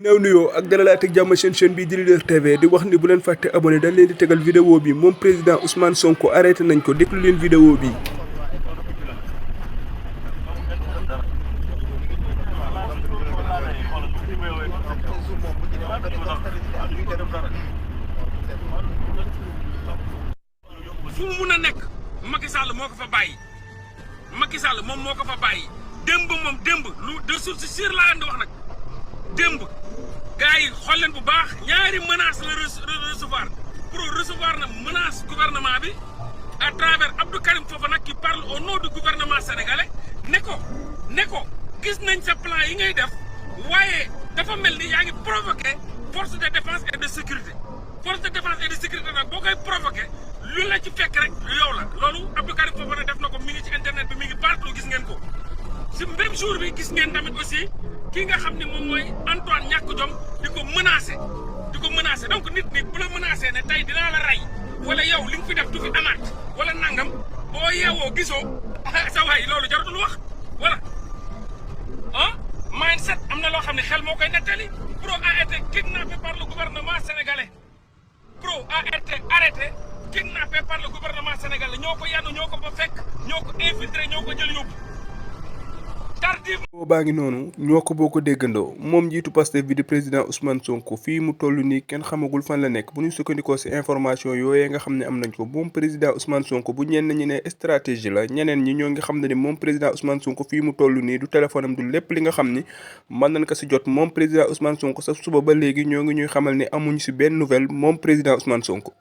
néew nuyoo ak dalalaat ak jàmm seen chaîne bi di Leader TV di wax ni bu leen fàtte abonné dañ leen di tegal vidéo bi moom président Ousmane Sonko arrêté nañ ko déglu leen vidéo bi. fu mu mun a nekk Macky Sall moo ko fa bàyyi Macky Sall moom moo ko fa bàyyi démb lu de source sûre laa leen di wax nag démb gars yi xool leen bu baax ñaari menace la recevoir pour recevoir na menace gouvernement bi à travers Abdou Karim Fofana qui parle au nom du gouvernement sénégalais ne ko gis nañ sa plan yi ngay def waaye dafa mel ni yaa ngi provoqué force de défense et de sécurité force de défense et de sécurité nag boo koy provoqué lu la ci fekk rek yow la loolu Abdou Karim Fofana def na ko mi ngi ci internet bi mi ngi partout gis ngeen ko si même jour bi gis ngeen tamit aussi kii nga xam ne moom mooy Antoine ñàkk jom di ko menacé donc nit bu la menacé ne tey dinaa la rey wala yow li nga fi def du fi amaat wala nangam boo yeewoo gisoo sa waay loolu jaratul wax voilà mindset am na loo xam ne xel moo koy nettali Pro a été kidnappé par le gouvernement sénégalais Pro a été arrêté kidnappé par le gouvernement sénégalais ñoo ko yanu ñoo ko ba fekk ñoo ko infiltré ñoo ko jël yóbbu tardivement. baa ngi noonu ñoo ko boo ko déggandoo moom njiitu Pastef bi di président Ousmane Sonko fii mu toll nii kenn xamagul fan la nekk bu ñu sukkandikoo ci information yooyee nga xam ne am nañ ko moom président Ousmane Sonko bu ñenn ñi ne stratégie la ñeneen ñi ñoo ngi xam ne ni moom président Ousmane Sonko fii mu toll nii du téléphone am du lépp li nga xam ni mën nañ ko ci jot moom président Ousmane Sonko sa suba ba léegi ñoo ngi ñuy xamal ni amuñu ci benn nouvelle moom président Ousmane Sonko.